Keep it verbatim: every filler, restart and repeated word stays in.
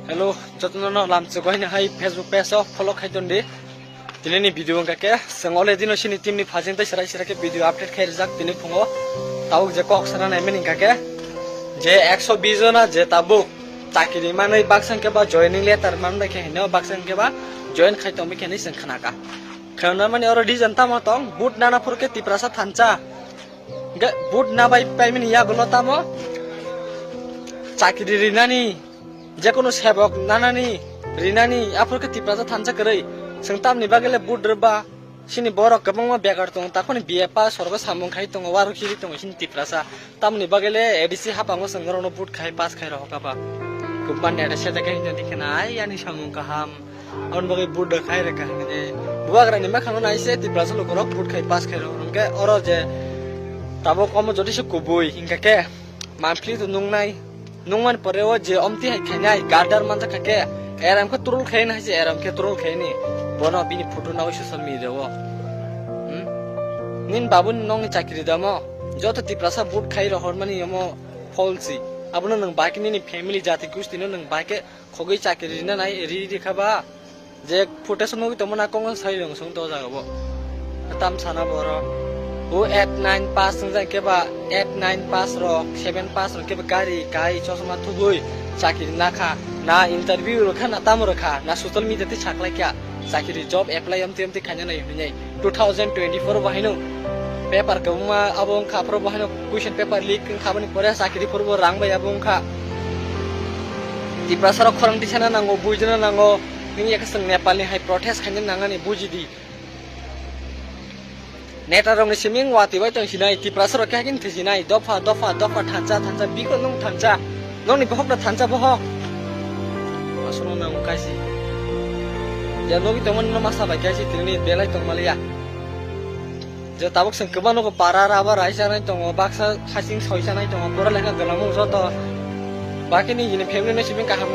Hello, jotono no lamchugwi hai Facebook page o follow khai tondi. Tini ni video wngkha khe, chwng ole dino sini team ni phajing tai serai serai khe video update khai rijak tini phungo. Tabuk je kok sana nai mani wngkha khe, je ekso bis jona je tabuk chakiri manwi baksa hwnkhe ba joining letter manwi khe hino baksa hwnkhe ba join khai tongwi khe hinwi chwng khnaka. Khwnamani oro reason tamo tong, vote nana phuru khe Tiprasa thansa. Hwnkhe vote na bai paimani yagulo tamo chakiri rinani, jekono sebok nanani, rinani, aphuru khe Tiprasa thansa kwrwi. Chwng tamni bagwi le vote rwba, sini borok kwbangma begar tongo, takhoni B A pass sorgo samung khai tongo, warok chiri tongo sini Tiprasa. Tamni bagwi le A D C hapango chwng norokno vote khai pass khai rohorkha ba. Kwbangma neta seta khe hino dikhe na, ai yani samung kaham. Aboni bagwi vote rwkha hai rwkha hinwi. Bubagrani mwkhangno nai se Tiprasa lukurok vote khai pass khai rw. Hwnkhe oro je tabuk omo jodi se kubui hwnkha khe monthly to nungnai. Nungmani pore o je omti hai khainai gadar manjak kha khe eram khe troll khaini hai se eram khe troll khaini. Bono bini photo nai social media o. Hmm? Nini babuni nokni chakri damo? Joto Tiprasa vote khai rohormani omo false. Abono nwng bai khe nini family jati gustino nwng bai khe khogwi chakri rina nai ri ri kha ba? Je footage nugwi tongmani kok sai rwng song to jaga bo. Tam sana boro. O eight nine pass wngjak khe ba eight nine pass rok, seven pass rok khe ba gari kai chosma thubui chakri nakha. Na interview rwkha na tamo rwkha na social media tei saklai kha. Chakri job apply amtwi amtwi khaina nai hwnwi. Two thousand twenty-four bo haino paper kwbangma abo wngkha, aphuru bo haino question paper leak wngkha, aboni pore chakri phuru bo rang bai abo wngkha. Tiprasa rok khorang tisana nango, buijana nango, nini yakasang Nepal ni hai protest khaina nangani bujidi. Neta rok ni siming wati bai tong sinai, Tiprasa rok khe hakin thwi sinai, dopha, dopha, dopha, thansa, thansa, biko nung thansa. Nokni bohok no thansa bohok. Aswkno nang kaisi. Ya nugwi tongmani no masa bai kaisi tini belai tongmaliya. Je tabuk seng kwbang nogo para raba rai chanai tongo, baksa hasing soi chanai tongo, pura lekha gwnang mung joto. Bakini hini family no sibing kaham.